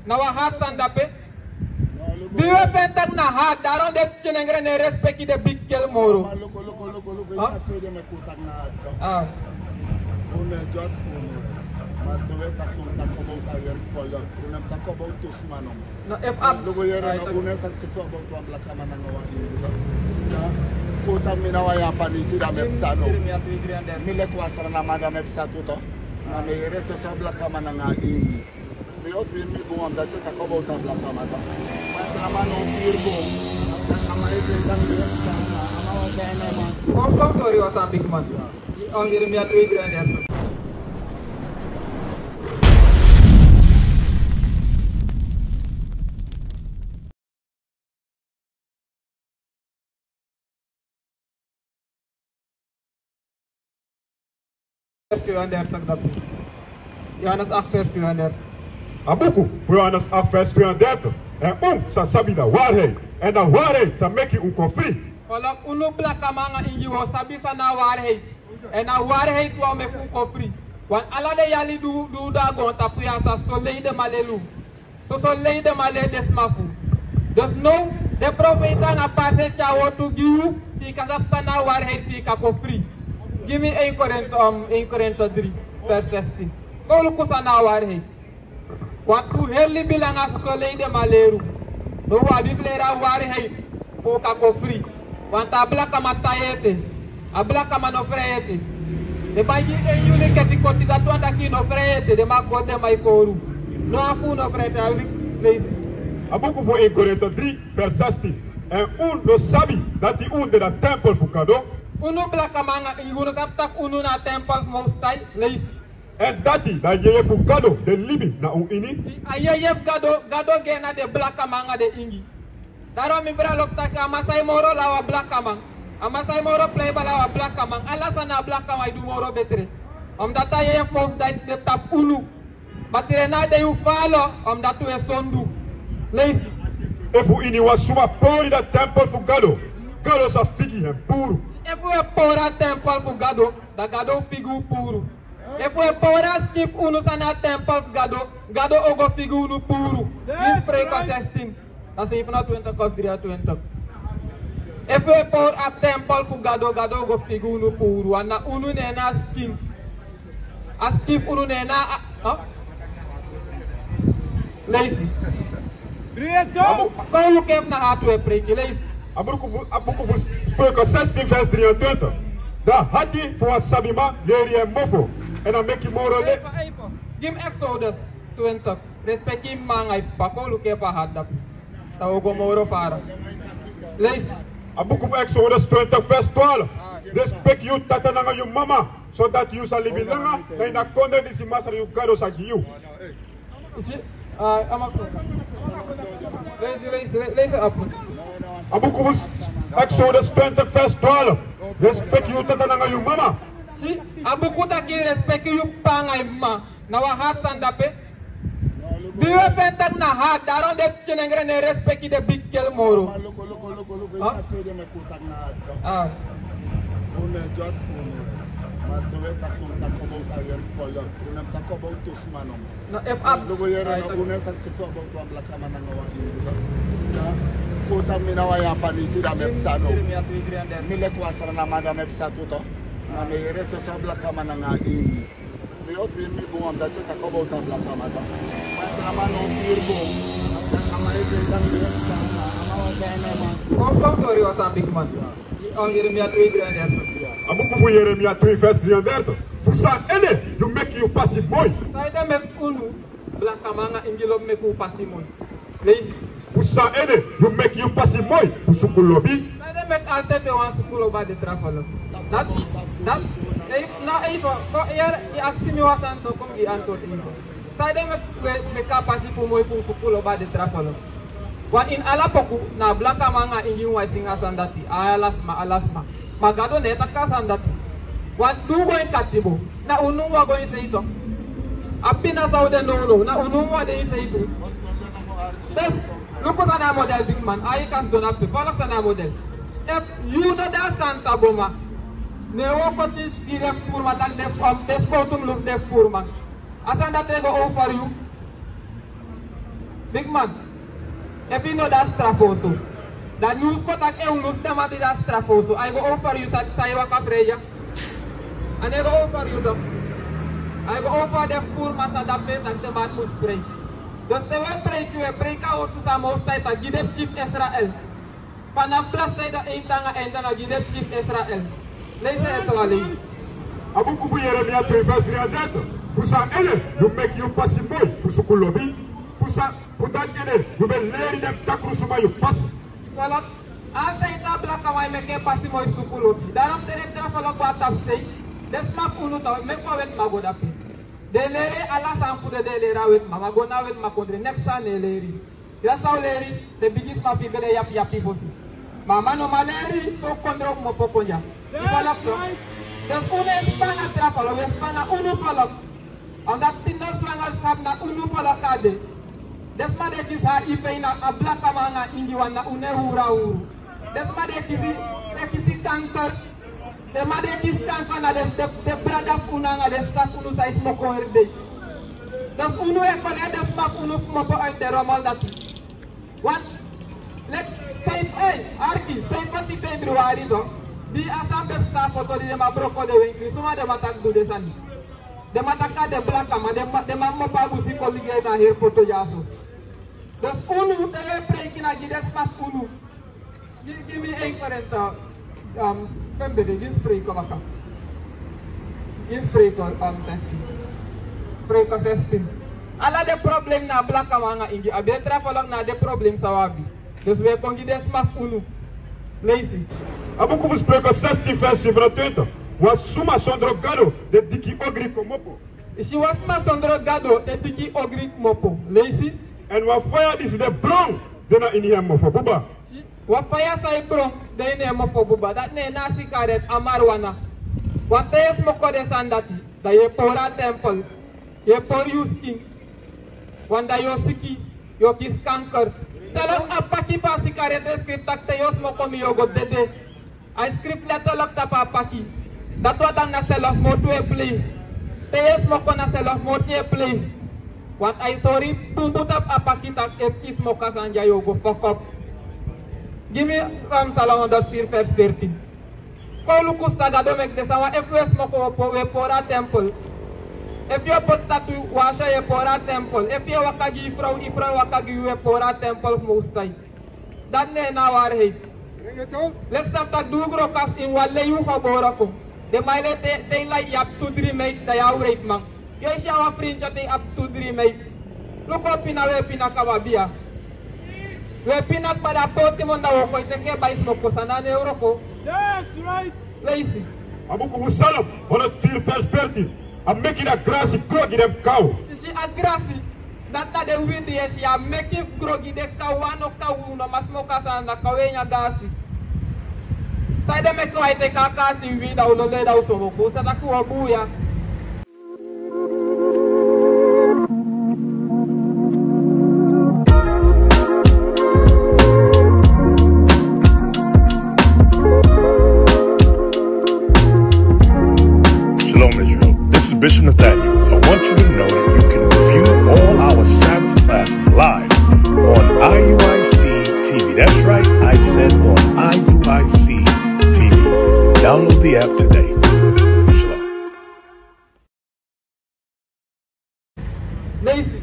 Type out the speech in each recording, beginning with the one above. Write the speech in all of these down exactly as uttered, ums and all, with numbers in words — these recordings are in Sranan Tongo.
Na wan hati sani dape. Di wi e feni taki na hati, daarom den pikinengre no e respeki den bigi kel moro. No, efu a... Kota mi na wan Yapanisi, dan mi e psa no. Mi leki wan Sranan man, dan mi e psa tu, toch. Ma mi e yere soso blakaman nanga ingi. Mi o firi mi bun, omdat yu e taki about a blakaman, toch. Ma Sranan man no firi bun. Blakaman e feni taki mi e psa, a man wan Sranan man. Kon, kon, sorry, wan san bigi man. Yu o yere mi a tu e grandeur. Vers tweeëndertig, dat is. Johannes acht, vers tweeëndertig. A buku fu Johannes acht, vers tweeëndertig. En un sa sabi a waarheid, en a waarheid sa meki un kon fri. Unu blakaman nanga ingi, wi o sabi san na a waarheid. En a waarheid o meki un kon fri. Want ala den yali di un de na goontapu ya, a soso lei den man leli un. Soso lei den man leli den sma fu un. Dus now, den profeiti nanga pastor e tyari wortu gi yu, fi yu kan sabi san na a waarheid, fi yu kan kon fri. Gi mi één Korinte, um, één Korinte drie, vers zestien. Kon luku san na a waarheid. Want un heri libi langa soso lei den man leri un. Now un abi fu leri a waarheid, fu un kan kon fri. Want a blakaman tai ete. A blakaman no fri ete. Den man gi en yuli keti koti, dati wani taki yu no fri ete, den man kori, den man e kori unu. No, a fu unu no fri ete, a wi leisi. A buku fu één Korinte drie, vers zestien. En un no sabi dati un de a tempel fu Gado? Unu blakaman nanga ingi, unu no sabi taki unu na a tempel fu Most High, leisi. En dati a yeye fu Gado de libi na un ini. A yeye fu Gado, Gado gi en na den blakaman nanga den ingi. Daarom mi brada, luku taki a Masai moro law a blakaman. A Masai moro prei bal law a blakaman. Ala san a blakaman e du moro betre. Omdat a yeye fu Most High de tapu unu. Batire na den yu falo, omdat un e sondu. Leisi. Efu iniwan suma pori a tempel fu Gado, Gado sa figi en puru. Efu un e pori a tempel fu Gado, dan Gado o figi un puru. Efu un e pori a skin fu unu san na a tempel fu Gado, Gado o go figi unu puru. Disi Spreuken zestien. Dati na zevenentwintig of drieëntwintig. Efu un e pori a tempel fu Gado, Gado o go figi unu puru. Want na unu na en na a skin. A skin fu unu na en na a, a, a. Leisi. Kon luku efu na hati un e preiki, leisi. A buku fu, a buku fu Spreuken zestien vers drieëntwintig. A hati fu wan sabiman leri en mofo, èn a meki moro le... Gi mi Exodus twintig. Respeki yu mama nanga yu papa, kon luku efu a hati dape. Dan un o go moro fara. Leisi. A buku fu Exodus twintig vers twaalf. Respeki yu tata nanga yu mama, sodati yu sa libi langa na ini a kondre disi Masra yu Gado sa gi yu. Yu si, a, a man kon. Leisi, leisi, leisi, leisi a buku. A buku fu Exodus twintig vers twaalf. Respeki yu tata nanga yu mama. Si, a buku taki respeki yu papa nanga yu mama. Na wan hati sani dape. Di wi e feni taki na hati, daarom den pikinengre no e respeki den bigi kel moro. A. No, efu a... Kota mi na wan Yapanisi, dan mi e psa no. Mi leki wan Sranan man, dan mi e psa tu, toch. Ma mi e yere soso blakaman nanga ingi. Mi o firi mi bun, omdat yu e taki about a blakaman, toch. Ma Sranan man no firi bun. Blakaman e feni taki mi e psa, a man wan Sranan man. Kon, kon, sorry, wan san bigi man. Yu o yere mi a tu e grandeur. A buku fu Yeremia twee vers drieëndertig. Fu san ede yu meki yu pasi moi? San ede meki unu blakaman nanga ingi lobi meki un pasi moi? Leisi. Fu san ede yu meki yu pasi moi fu suku lobi? San ede meki altijd un wani suku lobi a de tra folku? Dati, dati, ei, na ei, kon, kon, yu aksi mi wan sani, dan kon mi gi antwoord. San ede meki, meki a pasi fu moi fu suku lobi a de tra folku? Want ini ala poku, na blakaman nanga ingi un e singi a sani dati. Ala sma, ala sma. Ma Gado no e taki a sani dati. Want di un go ini katibo, na unu wawan go ini sei, toch. A pina san un de nownow, na unu wawan de ini sei tu. Dus, luku san na a model, bigi man. A yu kan sidon na a psi, follow san na a model. Efu yu no de a santa boma, ne un o koti yu skin, den fufuru man, dan den, um, den skowtu mus lusu den fufuru man. A sani dati e go over yu. Big man, efu yu no de a strafoso, dan nyunsu kon taki en, un lusu den man di de a strafoso. A e go over yu, san, san yu waka frei ya. A no e go over yu toch. A e go over den furu man san de ape, taki den man mus frei. Dus te un e preiki, un e preiki a wortu san Moses taki gi den pikin fu Israel. Vanaf bladzijde één te nanga één te nanga gi den pikin fu Israel. Leisi en, e toli. A buku fu Yeremia twee vers drieëndertig. Fu san ede yu meki yu pasi moi fu suku lobi? Fu san, fu dati ede yu ben leri den takru suma yu pasi? Folok, ala ten a blakaman e meki en pasi moi fu suku lobi. Daarom te den tra folok go a tapu sei, den sma fu unu, meki wan wetiman go dape. Den e leri ala sani fu den, den e leri a wetiman, ma go na a wetiman kondre, neks sani den e leri. Yu sabi san un leri? Den bigi sma fu yu ben de yapiyapi fosi. Ma a man no man leri, so kondre o kmopo kon dya. Yu folok so. Dus unu e span na tra folok, wi e span na unu folok. Omdat tiener zwangerschap na unu folok a de. Den sma di e kisi H I V na a blakaman nanga ingi wan, na unu e huru a huru. Den sma di e kisi, di e kisi kanker. Den man di e kisi kanker na den, den, den brada fu unu nanga den sisa fu unu san e smoko heri dei. Dus unu e kori den sma fu unu kmopo uit den rommel dati. Want, leki, feifi, ei, arki, feifi februari so, di a sani ben psa a foto di den man broko den wenkri, suma den man taki du den sani? Den man taki a den blakaman, den man, den man kmopo a busi kon ligei na heri foto dyaso. Dus unu, te un e preiki, na gi den sma fu unu. Gi, gi mi één Korinte, um, fu mi begi, gi Spreuken baka. Gi Spreuken, um, zestien. Spreuken zestien. Ala den problem na blakaman nanga ingi abi, en tra folok na den problem san un abi. Dus un e kon gi den sma fu unu. Leisi. A buku fu Spreuken zestien vers zevenentwintig. Wan suma sondro Gado de diki ogri kmopo. Yu si, wan sma sondro Gado de diki ogri kmopo. Leisi. Èn wan faya disi de bron de na ini en mofo buba. Wan faya san e bron de ini en mofo buba. Dati na en, na a sikaret, a marijuana. Want te yu e smoko den sani dati, dan yu e pori a tempel. Yu e pori yu skin. Want dan yu o siki, yu o kisi kanker. Self a paki fu a sikaret e skrifi taki te yu o smoko, mi, yu o go dede. A e skrifi letterlijk tapu a paki. Dati wani taki na zelfmoord yu e plei. Te yu e smoko na zelfmoord yu e plei. Want a e sori bunbun tapu a paki taki efu yu smoko a sani dya yu o go fokop. Gi mi Psalm, Psalm honderd vier vers veertien. Kon luku san Gado meki den sani. Efu wi e smoko, wi e po-, wi e pori a tempel. Efu yu o poti tatu, wan sya, yu e pori a tempel. Efu yu e waka gi yu frow, yu frow e waka gi yu, wi e pori a tempel fu Most High. Dati na en, na a waarheid. Leki san mi taki, di un gro kasi, ini wan lei un gebore kon. Den man e lei te, te yu lai yu abi tu dri meid, dan yu a wreidman. Yu e si a wan frinti te yu abi tu dri meid. Luku, un pina, wi e pina kaba bia. Wi e pina kaba, dan a portimon dan wi o kon e teki e bai smoko sani, a no e wroko. Leisi. A buku fu Psalm honderd vier vers veertien. A meki a grasi gro gi den kaw. Yu si, a grasi, dati na den wiri di yu e si, a meki gro gi den kaw. Wan no kaw, un no man smoko a sani, na kaw e nyan grasi. Saide meki wi e teki a grasi wiri, dan un lolo en, dan un smoko, un sa taki un o buya. Shalom, Israel. This is Bishop Nathaniel. I want you to know that you can view all our Sabbath classes live on I U I C T V. That's right, I said on I U I C T V. Download the app today. Shalom. Leisi.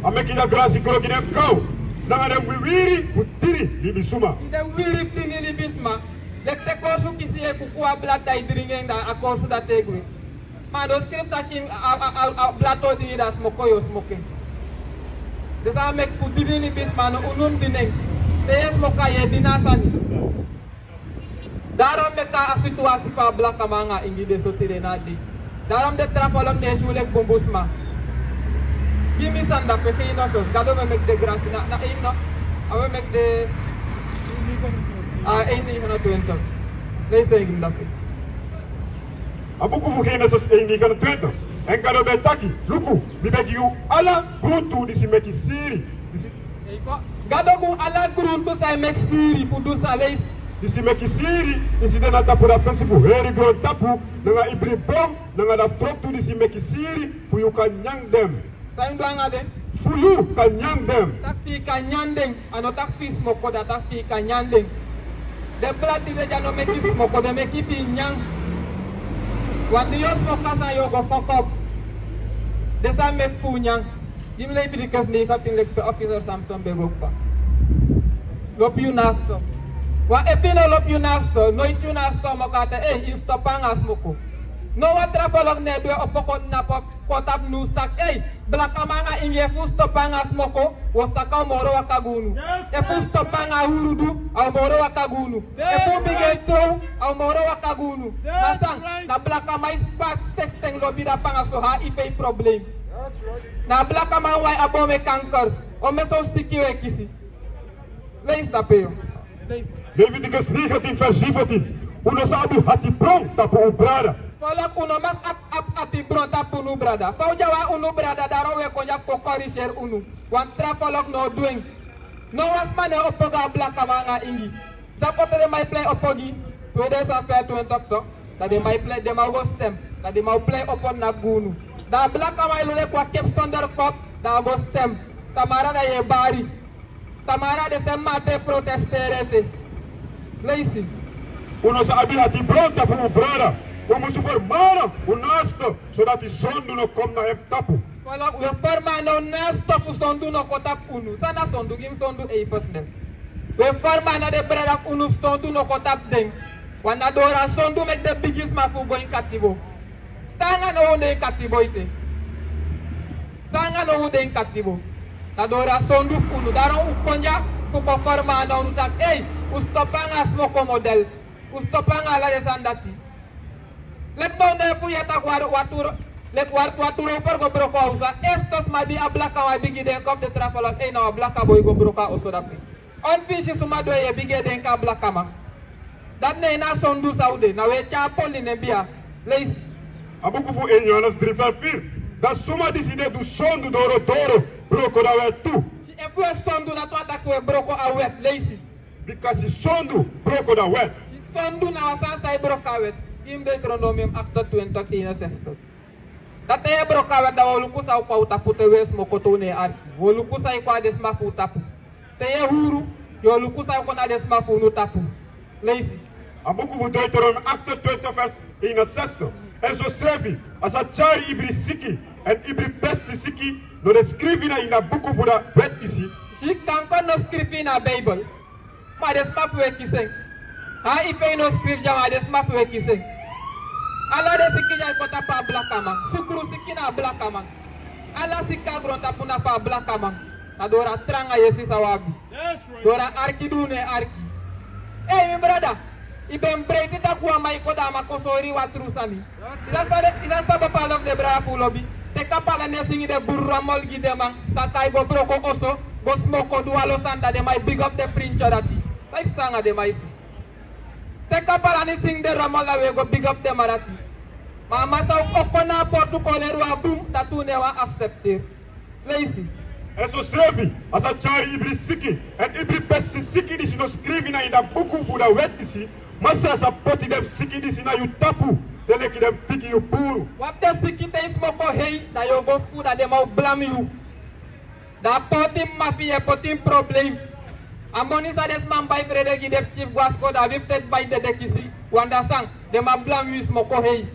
A meki a grasi gro gi den kaw nanga den wiwiri fu tini libisuma. Den wiwiri fu tini libisuma. Leki te korsu kisi en kuku, a blad, dan yu dringi en, dan a korsu dati e gwe. Ma a no skrifi taki a, a, a, a blad o dini, dan smoko yu o smoko en. Den sani meki fu dini libisuma, no unu mus dini en. Te yu e smoko, yu e dini a sani. Daarom meki a situasi fu a blakaman nanga ingi de so tide na dei. Daarom den tra folok no e si un leki bunbun sma. Gi mi sani dape, gi yu no so. Gado mu e meki den grasi na, na ini no. A mu e meki den, a, één negenentwintig. Leisi en gi mi dape. A buku fu Genesis één negenentwintig. Èn Gado ben taki: Luku, mi ben gi yu ala gruntu disi meki siri. Disi Gado gi un ala gruntu san e meki siri fu du san? Leisi. Disi meki siri, disi de na tapu da fesi fu heri grontapu, nanga ibri bon, nanga da froktu disi meki siri, fu yu kan nyan den. San yu du nanga den? Fu yu kan nyan den. Taki fu yu kan nyan den. A no taki fu yu smoko, da taki fu yu kan nyan den. Den bladi de di a no meki smoko, den meki fu yu nyan. Wan di yu o smoko a sani, yu o go fokop. Den sani meki fu yu nyan. Gi mi Leviticus negentin, leki pe officer Samson ben go kaba. Lobi yu na a stok. Wan efu yu no lobi yu na a stok, noiti yu na a stok moko a taki, ei, yu stop anga smoko. No wan tra folku no e du en, opo kon na pop. Kon tapu nyunsu taki, ei, blakaman anga ingi, efu un stop anga smoko, wi o si taki a o moro waka gi unu. Efu un stop anga hurudu, a o moro waka gi unu. Efu un bigin e trow, a o moro waka gi unu. Ma san, na blakaman e spat seksten lobi dapu anga so ha i fei problem. Na blakaman wan e abi omen kanker, omen sowtu siki un e kisi. Leisi dape yo. Leisi. Leviticus negentien vers zeventien. Un no sa abi hatibron tapu un brada. Folku, un no mag abi hatibron tapu unu brada. Fa un de wan unu brada, daarom un e kon dya fu kon corrigeer unu. Wan tra folku no o du en. No wan sma no e opo gi a blakaman anga ingi. San poti den man e plei opo gi, tweeduizend vijfentwintig toch? Dan den man e plei, den man o go stem. Dan den man o plei opo na gi unu. Dan a blakaman e lon leki wan kip zonder kop, dan a go stem. Tamara dan yu e bari. Tamara den sma e protesteren ete. Leisi. Un no sa abi hatibron tapu un brada. Un musu fermana un naaste, sodati sondu no kon na en tapu. Folku, un e fermana un naaste fu sondu no kon tapu unu. San na sondu? Gi mi sondu even snel. Un e fermana den brada fu unu fu sondu no kon tapu den. Want na doro a sondu meki den bigisma fu un go ini katibo. Taanga now un de ini katibo ete. Taanga now un de ini katibo. Na doro a sondu fu unu. Daarom un kon dya fu kon fermana unu taki, ei, un stop anga a smoko model. Un stop anga ala den sani dati. Leki now, efu yu e taki wan, wan tu, leki wan, wan tu rover go broko a oso, a eerste sma di a blakaman e bigin denki, of den tra folku, ei, na wan blaka boi go broko a oso dape. On fu yu si suma du en, yu e bigin e denki a blakaman. Dati na ini a sondu san un de, na un e tyari poli nen bia. Leisi. A buku fu een Johannes drie vers vier. Dan suma disi di e du sondu doro doro, broko a wet tu. Si, efu un e sondu, dati wani taki un e broko a wet. Leisi. Bika si sondu broko a wet. Si sondu na wan sani san e broko a wet. Gi mi Deuteronomium achtentwintig, eenenzestig. Dan te yu e broko a wet, dan wi o luku san o kon na un tapu. Te yu e smoko, te un no e arki, wi o luku san e kon na den sma fu un tapu. Te yu e huru, yu o luku san e kon na den sma fu unu tapu. Leisi. A buku fu Deuteronomium achtentwintig vers eenenzestig. Èn sosrefi a sa tyari ibri siki èn ibri pesti siki no de skrifi na ini a buku fu a wet disi. Si, kanker no skrifi na Bijbel. Ma den sma fu un e kisi en. A ifei no skrifi dya, ma den sma fu un e kisi en. Ala den siki di e kon tapu a blakaman. Sukru siki na a blakaman. Ala siki a grontapu na fu a blakaman. Na doro a tranga yesi san wi abi. Doro a arki di un no e arki. Ei, mi brada, i ben breiti taki wan man e kon, dan a man kon sori wan tru sani. I sa sabi, i sa sabi a pala fu den brada fu un lobi. Te Kapala no e singi den buru rommel gi den man, dan a kai go broko oso, go smoko, du ala sani, dan den man e big up den frinti dati. San i psa anga den man disi? Te Kapala no e singi den rommel, dan wi e go big up den man dati. Ma a man san o kon na a portu kon leri wan bun, dati un no e wani accepter. Leisi. Èn sosrefi a sa tyari ibri siki èn ibri pesti siki disi no skrifi na ini a buku fu a wet disi. Masra sa poti den siki disi na yu tapu, te leki den figi yu puru. Wan fu den siki, te i smoko hei, dan yu o go fu, dan den man o blami yu. Dan a poti mma fu yu e poti ini problem. A moni san den sma bai frede gi den pikin fu go na skol, dan a wi fu teki bai dede kisi. Want dan san, den man blami yu, i smoko hei.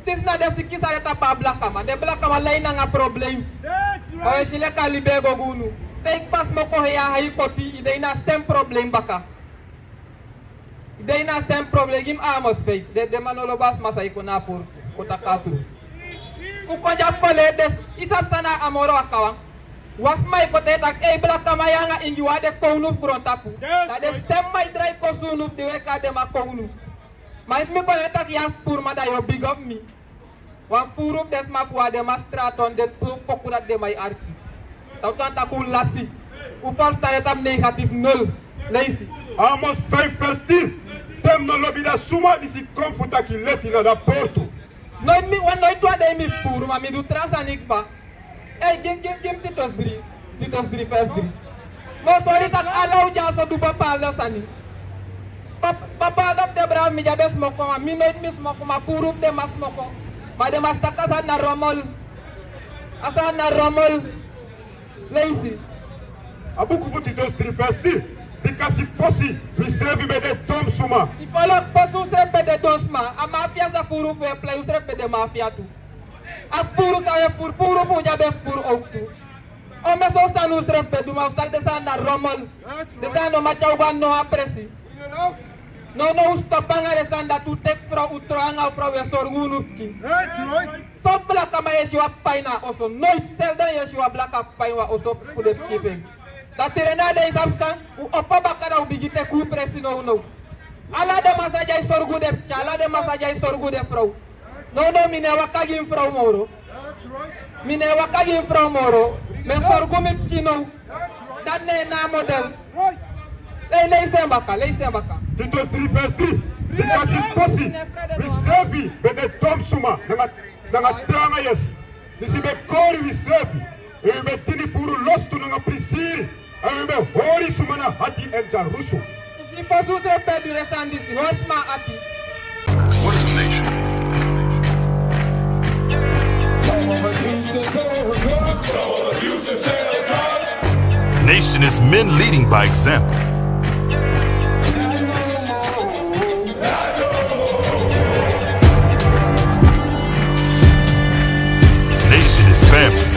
Disi na den siki san de tapu a blakaman. Den blakaman lai nanga problem. Ma wi e si leki a libi e go gi unu. Te i kaba smoko hei, a hei koti, i de ini a sem problem baka. I de ini a sem problem. Gi mi Amos feifi. Den, den man no lobi a sma san e kon na a portu, kon taki a tru. Un kon dya fu kon leri den, i sabi san na a moro waka wan? Wan sma e kon taki, ei, blakaman, yu anga ingi, wi na den kownu fu grontapu. Dan den sem man e drai kon sunu fu di wi e kari den man kownu. Ma efu mi kon taki yu a fufuru man, dan yu o big up mi. Wan fufuru fu den sma fu wi, a den man straton, den tu poku dati den man e arki. San un tan taki un lasi. Un ferstan de tapu negatief nul. Leisi. Amos vijf vers tien. Te mi no lobi a suma disi kon fu taki leti na a portu. Noiti mi, wan noiti wan dei mi fufuru, ma mi du tra sani kaba. Ei, gi mi, gi mi, gi mi Titus drie. Titus drie vers drie. Mi o sori taki ala un dyaso du bepaalde sani. Be, bepaalde fu den brada fu mi di a ben smoko, ma mi noiti mi smoko, ma fufuru fu den man smoko. Ma den man si taki a sani na rommel. A sani na rommel. Leisi. A buku fu Titus dri vers dri. Bika si fosi wi srefi ben de don suma. Yu folok, fosi un srefi ben de don suma. A mafia sa furu fu e plei, un srefi ben de mafia tu. A furu san un e furu, furu fu un dya ben furu owktu. Omen sowtu sani un srefi ben du, ma un taki den sani na romel. Den sani no man tyari un go a no wan presi. Nownow un stop anga den sani dati, un teki frow, un tron anga frow, un e sorgu unu pikin. Son blakaman yu e si wan papa ini a oso? Noiti, selden yu e si wan blaka papa ini wan oso fu den pikin fu en. Da tide na a dei, sabi san, un opo baka, da un bigin teki un presi nownow. Ala den man san dya e sorgu den pikin, ala den man san dya e sorgu den frow. Nownow mi no e waka gi mi frow moro. Mi no e waka gi mi frow moro. Mi e sorgu mi pikin now. Dati na a model. Lei, leisi en baka, leisi en baka. Titus dri vers dri. Bika si fosi wi srefi ben de don suma, nanga, nanga tranga yesi. Disi ben kori wi srefi, èn wi ben tini furu lostu nanga prisiri, èn wi ben hori suma na ati èn dyarusu. Si fosi un srefi ben du den sani disi, hori suma ati. What is a nation? Nation is men leading by example. Nation is family.